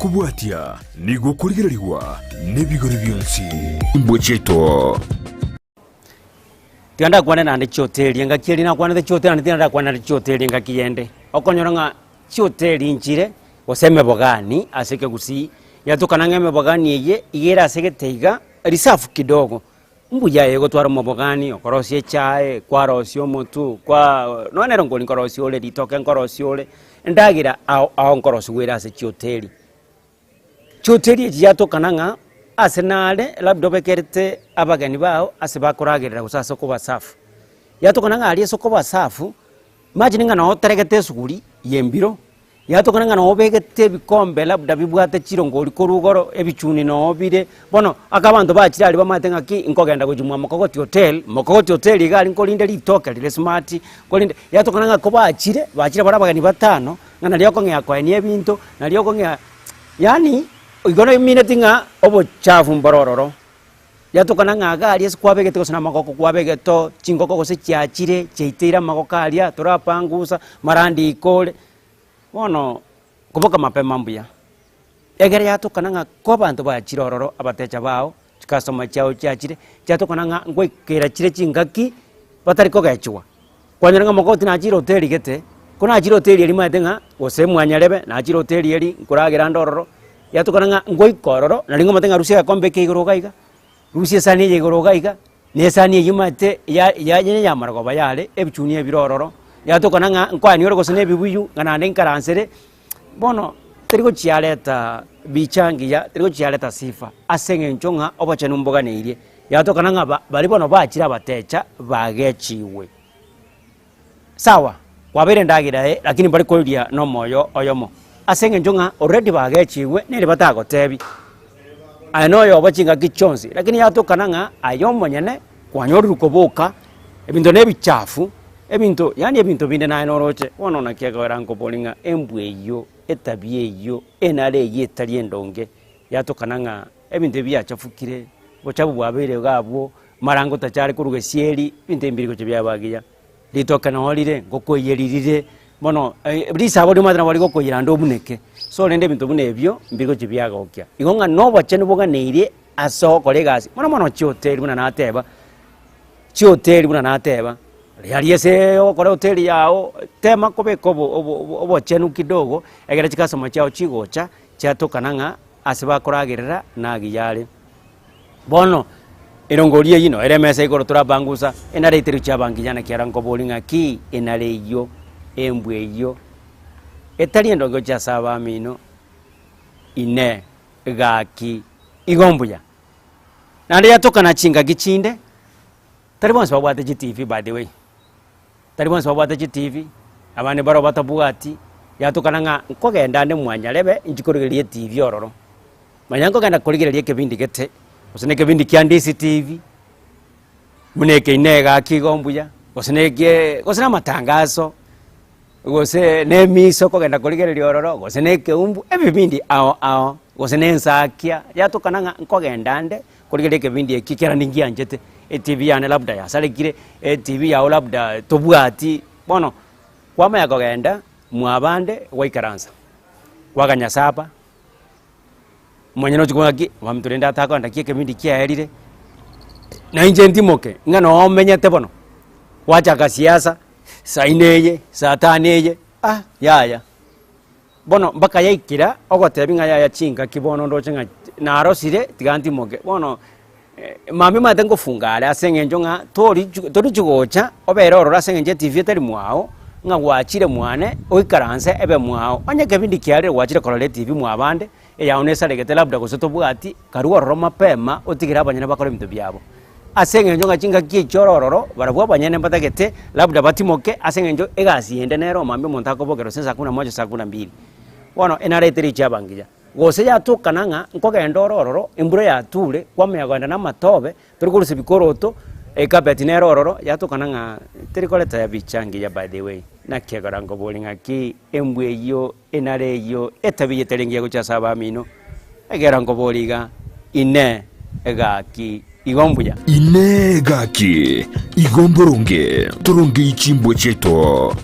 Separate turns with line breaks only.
Egokobwatia nigo okorigererigwa nebigori bionsi. Imbwa chiaito.
Tiga ndakwane naende chioteri, engaki eria nakwanete chioteri naende tiga ndakwane naende chioteri engaki yende. Okonyora ng'a chioteri nchire, gose emebogani ase ekegusii, yatokana ng'a emebogani eye, iga ere ase egete iga, risafu kidogo. Mbuya eye gotwara omobogani, okorosia echae, kwarosia omotwe, kwa nonya nere nkori nkorosia ore, ritoke nkorosia ore, endagera ao ao nkorosiwa ere ase chioteri. Chioteri echi chiatokana ng'a ase nare labda obekerete abageni bao ase bakoragerera gose ase okobasafu. Yatokana ng'a aria ase okobasafu, imagine ng'a noo oteregete esuguri ya embiro, Yatokana ng'a nobegete ebikombe labda bibwate chirongori korwa igoro, ebichuni noo bire, bono aka abanto bachire aria bamaete ng'aki nkogenda gochia mwa Mokogoti Hotel, Mokogoti Hotel iga aria nkorinde ritoke rire smart, korende yatokana ng'a kobachire, bachire bare abageni batano, ng'a nario okong'ea koenia ebinto, nario okong'ea yaani igo emineti ng'a obochafu mboro ororo. Yatokana ng'a iga aria ase kwabegete gose namagoko kwabegete oo, chingoko gose chiachire, chiaiteire amagoko aria, torapangusa, marandi iko ore. Bono koboka mapema mbuya, egere yatokana ng'a ko abanto bachire ororo abatecha bao, chicustomer chiao chiachire, chiatokana ng'a ngoikera chire chingaki batari kogechigwa. Kwanyora ng'a mogoti nachire hoteli gete, ko nachire hoteli eria maete ng'a gose mwanyarebe, nachire hoteli eria nkoragera ande ororo, yatokana ng'a ngoika ororo, nari ngomanyete ng'a rusia egekombe eke igoro iga iga, rusia esani eye igoro iga iga. Na esani eyio omanyete ya ya yamaragoba yare ebichuni ebire ororo, yatokana ng'a nkoani ore gose na ebibuyu ng'a naende nkaransere, bono teri gochiareta bicha ngiya, teri gochiareta sifa ase eng'encho ng'a obochenu mboganeirie, yatokana ng'a ba baria bono bachire abatecha bagechigwe. Sawa, kwabeire endagera eye, lakini mbare koria nomoyo oyomo, ase eng'encho ng'a already bagechigwe nere batagotebi, aye noyobo chingaki chionsi, lakini yatokana ng'a aye omonyene kwanyorire koboka, ebinto na ebichafu, ebinto yaani ebinto binde naye noroche, bono naki ekogera nkobori ng'a embwa eywo, etabia eywo, enara eywo etari endonge, yatokana ng'a ebinto ebi biachafukire, obochafu bwabeire iga abwo, amarango tachare korwa gesieri, ebinto ebi mbiri gochia biaba agiya. Ritoke noo rire, ngokoiyeri rire, bono risabo riomanyete nabo rigokoiyera naende obuneke. So rende ebinto buna ebio, mbigochi biagokia. Igo ng'a na obochenu boganeirie ase ogokora egasi, mono mono chihoteli buna nateba, chihoteli buna nateba, riaria ase ogokora ehoteli yago, tema kobeka obo obo obochenu kidogo, ekero chicustomer chiago chigocha, chiatokana ng'a ase bakoragerera nagiya are. Bono, erongori eyio noyo ere emesa igoro torabangusa, enare eteri chiaba ngiya naki ara nkobori ng'aki enare eyio, embwa eyio, etari endonge gochia ase abamino, inee, gaki, igo mbuya. Naende yatokana chingaki chinde, tari bonsi babwate chitivi by the way. Tari bonsi babwate chitivi, abande mbaro batabwati, yatokana ng'a nkogenda ande mwanyarebe inchi korigereria etivi ororo. Manya nkogenda korigereria ekebindi gete, gose na ekebindi kia Ndisi TV, buna eke inee gaki igo mbuya, gose na ekiee gose na amatangaso, gose na emiso okogenda korigereria ororo, gose na ekeumbu, ebibindi ao ao, gose na ensakia, yatokana ng'a nkogenda ande. Korigereria ekebindi eki kera ningianchete, etv yane labda yasarekire, etv yao labda tobwati, bono kwamanya kogenda mwabande gwaikaransa, kwaganya sapa, omonyene ochia kobua ng'aki omonto rende atakoenda ki ekebindi kiaerire, na inche ntimoke, ng'a noo omenyete bono, gwachaka siasa, saa ine eye, saa tano eye, ah yaya. Bono mpaka yaikera ogotebi ng'a yaya chingaki bono ndoche ng'a narosire tiga ntimoke. Bono mambia omanyete ngofunga are ase eng'encho ng'a tori torichi gocha obere ororo ase eng'encho etibi etari mwao, ng'a gwachire mwane oikaranse ebe mwao. Onye ekebindi kiarire gwachire korora etibi mwabande, eyao nesaregete labda gose tobwati, karue ororo mapema otigere abanyene bakore ebinto biabo. Ase eng'encho ng'a chingaki echio ore ororo, barabwo abanyene mbatagete labda batimoke ase eng'encho egasi ende nere omambia omonto akobokera gose saa kumi na moja saa kumi na mbili. Bono enarete riicho abangiya. Gose yatokana ng'a nkogenda ore ororo, embura yature, kwamanya kogenda na amatobe, tori korusia bikoroto, ecarpet nere ororo, yatokana ng'a teri koreta ebicha engiya by the way. Naki ekero nkoboria ng'aki embwa eyio. Enara eyio etabi etari engiya gochia ase abamino, ekero nkoboria iga, Inee, gaki, igo mbuya?
Inee, gaki, igo mboronge torongei chimbwa chiaito?